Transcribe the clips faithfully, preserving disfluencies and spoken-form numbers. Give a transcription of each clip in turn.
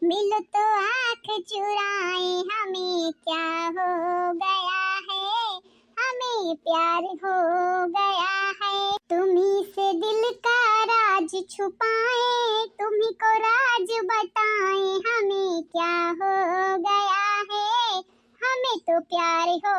मिलो तो आँख चुराए, हमें क्या हो गया है, हमें प्यार हो गया है। तुम्ही से दिल का राज छुपाए, तुम्ही को राज बताए, हमें क्या हो गया है, हमें तो प्यार हो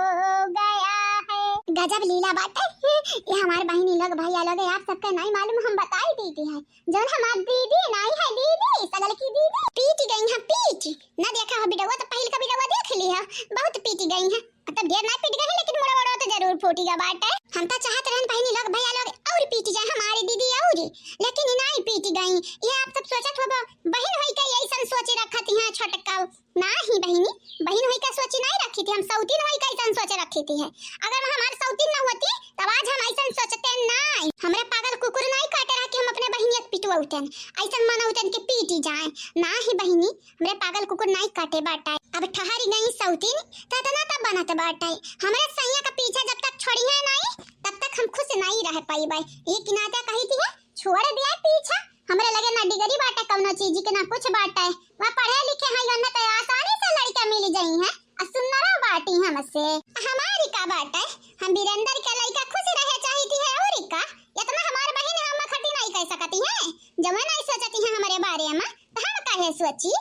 गया है। गजब लीला बाटे। ये हमार बहिनी लोग, भैया लोग, आप सबके नाई मालूम, हम बताई देती है। जौन हमार दीदी नाई है, दीदी, सगल की दीदी, पीटी गई है, पीटी। ना देखा हो बिडवा, तो पहिल का बिडवा देख ली है, बहुत पीटी गई है। मतलब ढेर ना पीट गई है, लेकिन मुड़ा मुड़ा तो जरूर फूटी गा बाटे। हम तो चाहत रहन बहिनी लोग, भैया लोग, और पीटी जाए हमारी दीदी और, लेकिन ये नाई पीटी गई। ये आप सब सोचत हो बहिन होई के यही सन सोची रखत है छोटका। नाही बहिनी, बहिन होई का सोची नाही रखी थी, हम सौतीन होई का ऐसन सोच रखी थी है। अगर हमार सौतीन ना होती, तब आज हम ऐसन सोचते नाही। हमरा पागल कुकुर नाही काटे रहा कि हम अपने बहिनिया के पिटवउतन, ऐसन मनउतन के पीटी जाए। नाही बहिनी, हमरे पागल कुकुर नाही काटे बाटे। अब ठहरी गई सौतीन, त इतना त बनत बाटे। हमरे सैया का पीछा जब तक छोड़ी है नाही, तब तक हम खुश नाही रह पाइबे। ये किनाते कही थी है, छोड़ दिया पीछा। हमरे लगे ना डिग्री बाटे कौनो चीज के, ना कुछ बाटे। वह पढ़े लिखे हैं, वरना तो आसानी से लड़का मिल जाई है। आ सुन्नरो बाटी हमसे। हमारी का बाटे, हम वीरेंद्र के लड़का खुश रहे चाहती है और का? इतना हमार बहिन हम खटी नहीं कह सकती है, जब नहीं सोचती है हमारे बारे में, तो हम काहे सोची?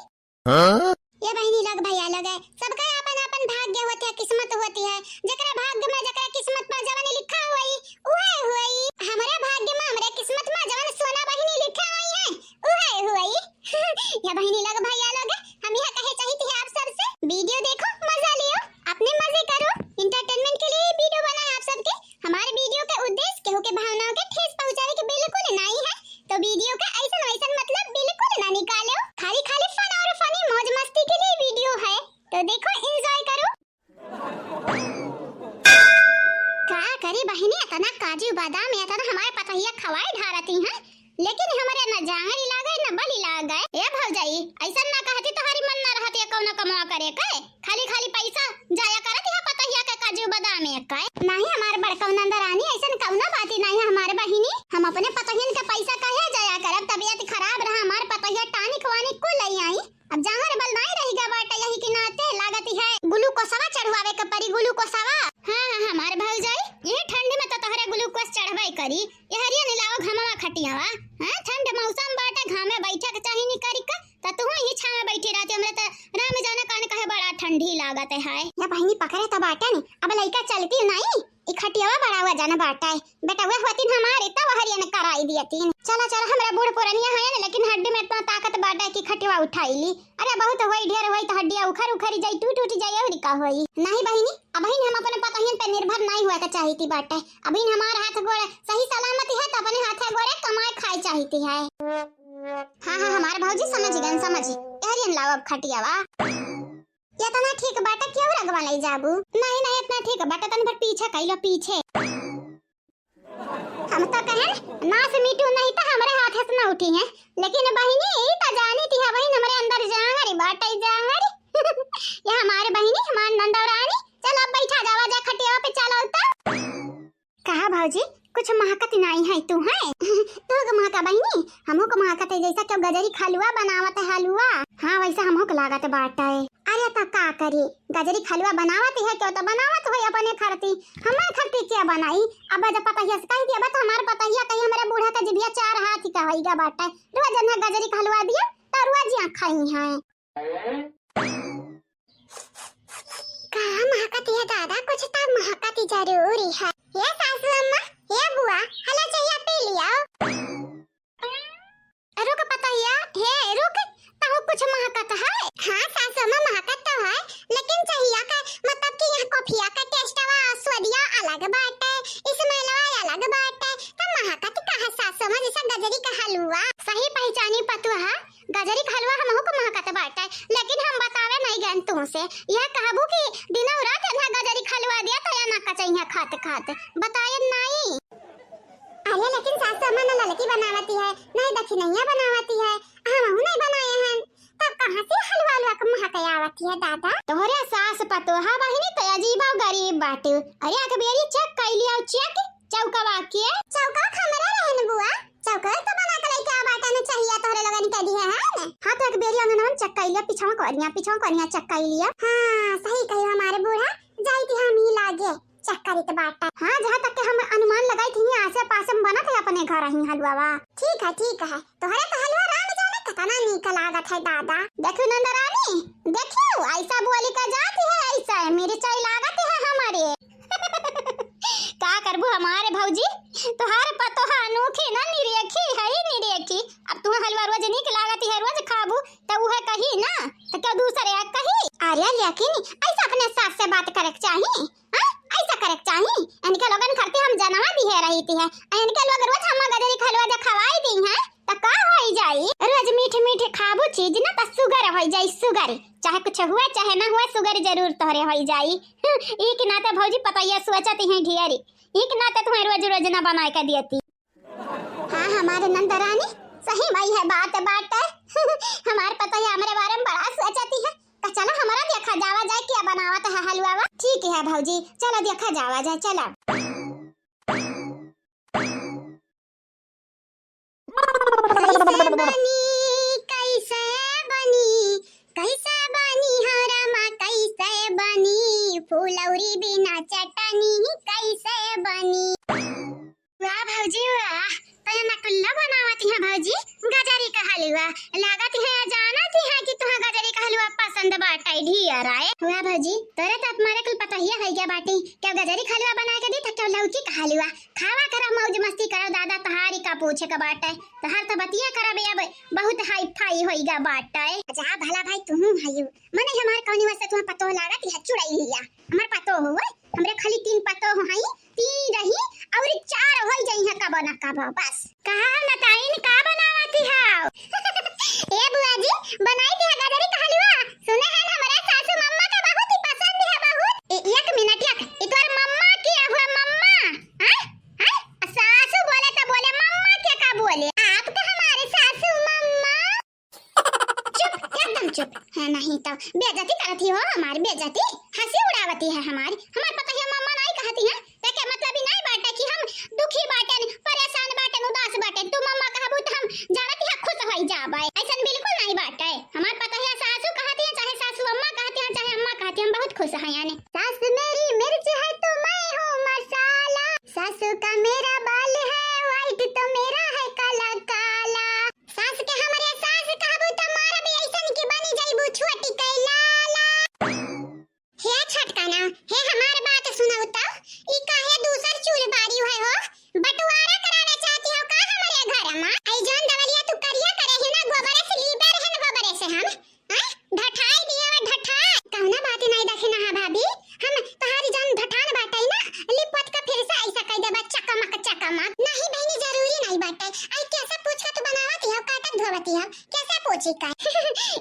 हाँ? ये बहिनी लोग, भैया लोग है, सबका अपन अपन भाग्य होती है, किस्मत होती है। जकरा भाग्य में, जकरा किस्मत में जवन लिखा होई, उहे होई। हमरे भाग्य में, हमरे किस्मत में जवन सोना बहिनी लिखा होई है, उहे होई। ये बहिनी लोग, भैया लोग, हम यह कहे चाहती है आप सबसे, वीडियो देखो, मजा लियो, अपने मजे करो, एंटरटेनमेंट के लिए वीडियो बनाए आप सबके। हमारे वीडियो के उद्देश्य केहू के भावनाओं के ठेस पहुंचावे के बिल्कुल नहीं है, तो वीडियो के ऐसन वैसन मतलब बिल्कुल ना निकालो। खाली खाली फन और फनी मौज मस्ती के लिए वीडियो है, तो देखो, एंजॉय करो। का करी बहिनी, इतना काजू बादाम, इतना हमारे पतोहिया खवाए ढारती हैं, लेकिन हमरे न जांगरी लागे न बली लागे। ए भौजाई, ऐसन ना कहती, तोहरी मन ना रहती है कौनो कमवा करे के। खाली खाली पैसा जाया करत है पतोहिया के काजू बादाम एक है। नाही हमार बड़कौ नंदरानी, ऐसन कौनो बात ही नाही है हमार बहिनी। हम अपने पतोहियन के पैसा काहे जाया करब? तबियत खराब रहा, हमार पतोहिया टॉनिक वानिक को ले आई। अब जांगर बल नाही रहि गा बाटे, यही के नाते लागत है ग्लूकोसवा चढ़वावे के परी, ग्लूकोसवा। हाँ, हाँ, हमार भौजाई, यही ठंड में तो तोहरे ग्लूकोस चढ़बे करी। ये हरिया नीलावा घमवा खटियावा, हाँ, ठंड मौसम बाटे, घामे बैठे के चाही निकरी का, त तू ही छाँव में बैठी रहती, हमरे त राम जाने कान कहे बड़ा ठंडी लागत है। या बहिनी पकड़े त बाटे न, अब लइका चलती नहीं, ई खटियावा बड़ा वजन बाटे, बेटवा होतीन हमारे त वहरियन कराई दियतीन। चला चला, हमरा बूढ़ पुरनिया है न, लेकिन हड्डी में इतना ताकत बाटे कि खटियावा उठाई ली। अरे बहुत होई, ढेर होई त हड्डिया उखर उखरी जाई, टूट उठ जाई, और का होई। नहीं बहिनी, अबहिन हम अपने पतोहियन पे निर्भर नहीं हुआ के चाहती बाटे। अबहिन हमार हाथ गोड़ सही सलामत है, त अपने हाथे गोड़े कमाए खाए चाहती है। हाँ, हाँ, हमार भौजी समझ गए, समझ। एहरियन लाओ अब खटियावा। इतना ठीक बाटे, क्यों रगवा ले जाबू? नहीं, नहीं, इतना ठीक बाटे, तन भर पीछे कइलो, पीछे। हम तो कहन, नास मीटू नहीं तो हमरे हाथ से ना उठी है, लेकिन बहिनी, ई तो जानी थी, बहिन, हमरे अंदर जांगरी बाटे, जांगरी। ये हमारे बहिनी, हमार नंदौरानी, चल अब बैठा जावा जा खटिया पे, चलो तो। कहा भौजी, कुछ महकत नाई है तू है? तू के महका बहिनी, हमहू के महकत है जैसा क्यों गजरी खलुआ बनावत है हलुआ। हाँ, वैसा हमहू के लागत बाटे। अरे त का करी, गजरी खलुआ बनावत है क्यों, तो बनावत होई अपने खरती, हमार खरती क्या बनाई? अब जब पतहिया से कह दिया बा, तो हमार पतहिया कहीं हमारे बूढ़ा का जिभिया चार हाथ का होई गा बाटे। रोज जन्हा गजरी खलुआ दिया, तो रोज यहाँ खाई हैं। का महकत है दादा, कुछ तो महकत जरूरी है। ये सासू अम्मा, ये बुआ, हला चाहिए पी लिया। रुक पतोहिया, हे रुक, तहु कुछ महकत है? हाँ सासू अम्मा, महकत तो है, लेकिन चाहिए का मतलब कि यहाँ कॉफिया का टेस्टवा, स्वादिया अलग बाटे, स्मेलवा अलग बाटे, तो महकत का है सासू अम्मा, जैसा गजरी का हलवा। सही पहचानी पतोहा, गजरी के हलवा हमहू के महकत बाटे, लेकिन हम बतावे नहीं गन तुमसे। यह कहबू कि दिनों रात एन्हा गजरी के हलवा दिया तो या ना कचैया खात खात। बताए नहीं। अरे लेकिन सासू अम्मा ना ललकी बनावती है, नहीं दक्षिणैया बनावती है, हमहू नहीं बनाए हैं। तब कहाँ से हलवा हलवा के महक आवती है दादा? तोहरे सास पतोहा बहिनी तो अजीबा गरीब बाटे। अरे एक बेरी चेक कैली आओ, चेक चौकवा के। चौका हमरे रहन बुआ, चौका तो बना के लेके आ बाटे न चाहिए तोहरे लोगन के दिए है न। हाँ तो एक बेरी अंगनवन चेक लिया पिछवा करिया, पिछवा करिया चक्का लिया। हाँ, सही कही हमारे बूढ़ा, जाई थी हम ही लागे चक्का रीत बाटा। हाँ, जहाँ तक के हम अनुमान लगाई थी, आसे पासे में बनत है अपने घर ही हलवा। ठीक है, ठीक है, तोहरे तो हलवा राम जाने कितना नीक लागत है दादा। देखियो नंदरानी, देखियो ऐसा बोली का जाती है, ऐसा है मिर्चाई लागत है हमारे। का करबू हमारे भौजी, तोहार पतोहा अनोखी ना निरेखी है, निरेखी। अब तू हलवा रोज नीक लागती है, रोज खाबू, त उहे कही ना, त क्या दूसरे आ कही? अरे लेकिन ऐसा अपने सास से बात करे के चाही, हाँ? ऐसा करे के चाही। इनके लोगन खरते हम जनवा दिहे रही थी है, इनके लोग रोज हम गजरी के हलवा जे खवाई दी हैं, त का होई जाई? रोज मीठ मीठ खाबू चीज ना, त सुगर होई जाई, सुगर। चाहे कुछ हुआ चाहे ना हुआ, सुगर जरूर तोहरे होई जाई। ई के नाते भौजी पतैया सोचती हैं ढेरी, ई के नाते तुम्हें रोज रोज ना बनाए के दियती। हाँ, हमारे नंदरानी, सही में है बात बाटे। हमार पतोहिया हमरे बारे में बड़ा सोचती है। तो चलो हमारा देखा जावा जाए क्या बनावत है हलवा वा। ठीक है भौजी, चलो देखा जावा जाए, चलो। कैसे बनी, कैसे बनी, कैसे बनी हो रामा, कैसे बनी, फुलौरी बिना चटनी कैसे बनी। वाह भौजी वाह, तैं ना कुल्ला बनावत है भौजी, गजरी का हलवा। लागत है जानत है कि तुहा गजरी का हलवा पसंद बाटे ढेर आए। वाह भौजी, तोरे तो हमारे कुल पतोहिया होइ गया बाटी, क्या गजरी का हलवा बनाए के दी तो क्या लौकी का हलवा। खावा करा, मौज मस्ती करा, दादा तोहारी का पूछे का बाटे, तोहार तो बतिया करा बे अब बहुत हाई फाई होइगा बाटे। जा भला भाई तुहूँ हयू, मने हमार कौनी वास्ते तुहा पतोह लागत है चुड़ैलिया, हमार पतोह हुए, हमरे खाली तीन पतोह हई, तीन रही और चार होई जाई है कबो न कबो बस। कहा हम बताइन का बनावती हाव? ए बुआ जी, बनाई थी गजरी का हलवा। सुने हैं हमरे सासू मम्मा के बहुत ही पसंद है बहुत। ए, एक मिनट, एक, ई तोर मम्मा के हुआ मम्मा? हैं? हैं? सासू बोले तो बोले मम्मा के का बोले? आपके हमारे सासू मम्मा। चुप, एकदम चुप। है नहीं तो बेइज्जती करती हो हमारी बेइज्जती, हंसी उड़ावती है हमारी। हमार पतोहिया मम्मा नहीं कहती है, तो क्या मतलब ही नहीं बाटे कि हम दुखी बाटेन, परेशान बाटेन, उदास बाटेन। तू मम्मा कहबू तो हम जानती है खुश होई जाबे। ऐसन बिल्कुल नहीं बाटे। हमार पतोहिया सासू कहती है, चाहे सासू अम्मा कहती है, चाहे अम्मा कहती है, हम बहुत खुश हैं यानी। सास मेरी मिर्च है तो मैं हूँ मसाला, सासू का मेरा बाल है white तो मेरा है काला काला। सास के हमरे सास कहबू त मारब ऐसन कि बनी जइबू छोटी कै लाला। हे छोटका ना, हे हमार बात सुनउ त, ई काहे दूसर चूल्ह बारी है हो? बंटवारा करावे चाहती हो का हमरे घर मा? आई जौन दवलिया तू करिया करे है ना, गोबरे से लीपे रहे न गोबरे से हम। हैं? ढठाई दिया वा ढठाई। कौना बात नहीं देखे ना हा भाभी, हम तोहारी जौन ढठान बाटे ना, लिपट के फिर से ऐसा कह देबा चकमक चकमक। नहीं बहनी, जरूरी नहीं बाटे। आई कैसे पूछ के तू बनावती हो, काटत धोवती हो, कैसे पूछी का?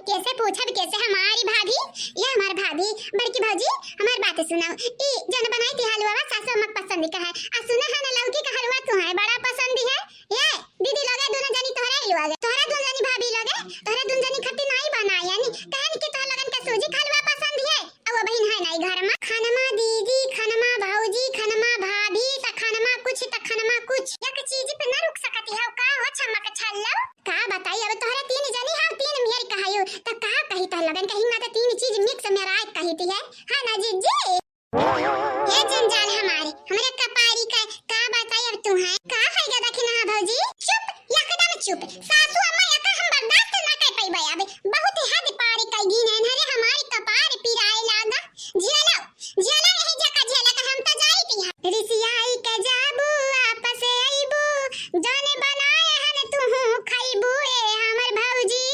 कैसे पूछब कैसे हमारी भाभी, ये हमार भाभी, बड़की भाभी, हमार बात सुनाओ। ई जौन बनाई थी हलवा सासू अम्मा के पसंद का है, आ सुना है ना लौकी का हलवा तुम्हारे बड़ा पसंद है। ये दीदी लोगे दोनों जनी तोहरे ही लोगे, तोहरे दोनों जनी भाभी लोगे, तोहरे दोनों जनी खट्टी नाई बनाए यानी कहन कि तोहर लोगन के सूजी का हलवा पसंद है। अब बहिन है नाई घर मा। खनमा दीदी, खनमा भौजी, खनमा भाभी, त खनमा कुछ, त खनमा कुछ। एक चीज पे ना रुक सकती है, का हो छमक छल्लो? का बताई अब तोहरे तीन जनी है, तीन मेर कहायो, त का कही तोहर लोगन कहीं ना त तीन चीज mix में राय कही थी है, है ना जीजी? हे जंजाल हमारे, हमरे कपारी का, का बताई अब तुम्हें? का है गदा खिना भौजी? चुप, एकदम चुप। सासू अम्मा एका हम बर्दाश्त ना कर पइबे अब। बहुत ही हद पार कइ गई नैन, अरे हमारी कपार पिराए लागा। झेलो, झेलो यही जका झेला का हम तो जाई थी। रिसियाई के जाबू, आपस अइबू, जाने बनाए हन तुहू खइबू ए हमर भौजी,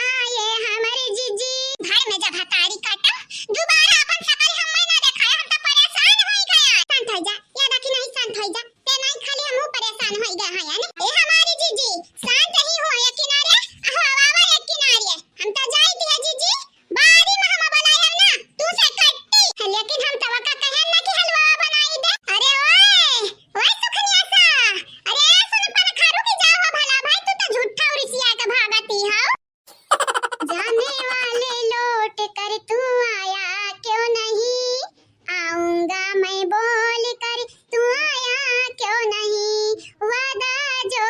आए हमर जीजी। घर में जब हतारी काटा, दोबारा अपन शकल हम्मे ना देखाए, हम तो परेशान होई गया। शांत हो जा, याद आखी नहीं शांत हो जा, ते नहीं खाली हमहू परेशान होई गए हैं यानी। ए हमारी जीजी, शांत ही हो एक किनारे, हो आवा एक किनारे, हम तो जाई थी जीजी, बारी में हम बोलाई है ना, तू से कट्टी। लेकिन हम तो का कहे ना कि हलवा बनाई दे। अरे ओए, ओए सुखनिया सा, अरे सुन पर खरू की जाओ भला भाई, तू तो झूठा उरिसिया के भागती हो। जाने वाले लौट कर तू आया क्यों नहीं, आऊंगा मैं बोल कर तू आया क्यों नहीं, वादा जो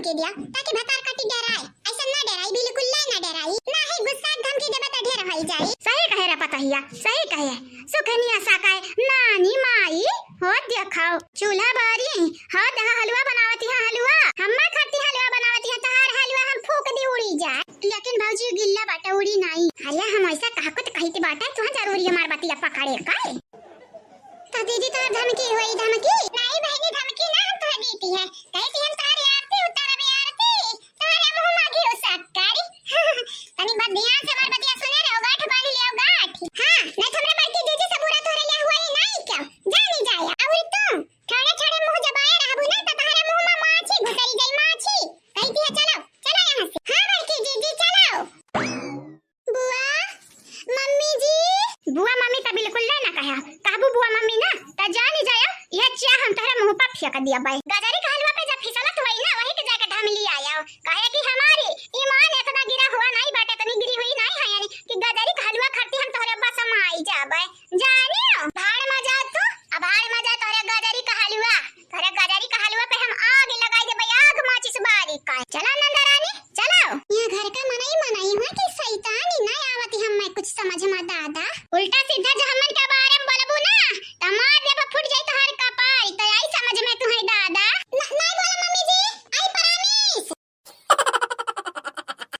के दिया, ताकि भतार कटी डेराए। ऐसा ना डेराई, बिल्कुल ले ना डेराई। ना ही गुस्सा धमकी देबे त ढेर होई जाई। सही कहे रे पतहिया, सही कहे। सुखनिया सा कहे, नानी माई, हो देखाओ, चूल्हा बारी, हो देखा हलवा बनावती है, हलवा। हम्मा खाती हलवा बनावती है, तहार हलवा हम फूक दी उड़ी जाए। लेकिन भौजी गिल्ला बाटा उड़ी नाई। अरे हम ऐसा कहा कुछ कही थी बाटा, तुहा जरूरी हमार बतिया पकड़े का? तो दीदी तोहर धमकी होई धमकी? नाई बहिनी धमकी ना हम तोहर देती है। कहे कि हम तोहर आरती उतारब आरती। तोहरे मुंह मा घी उसक करी। तनी बात ध्यान से हमार बतिया सुने रहो, गांठ बांध लियो गांठ। हाँ, नहीं तो हमरा बड़की दीदी से बुरा तोहरे लिए हुआ ही नहीं क्या? जानी जाए। और तू थोड़े थोड़े मुंह जबाए रहबू ना तो तोहरे मुंह मा माछी घुसरी जाई माछी। कहती है चलो, चलो यहाँ से। हाँ बड़की दीदी चलो। बुआ, मम्मी जी। बुआ मम्मी त बिल्कुल ले ना कहा, कहबू बुआ मम्मी ना त जानी जायो, यह चिया हम तोहरे मुंह पर फेंक दिया बाई। गजरी का हलवा पे जब फिसलत होई ना, वही के जाके ढमली आयो, कहे कि हमारी ईमान इतना गिरा हुआ नहीं बाटे, इतनी गिरी हुई नहीं है यानी कि गजरी का हलवा खाती हम तोहरे बस मा आई जाबे। जानियो, भाड़ मा जा तू, अब भाड़ मा जा तोहरे गजरी का हलवा, तोहरे गजरी का हलवा पे हम आग लगाई देबे, आग माचिस बारी का। चला नंद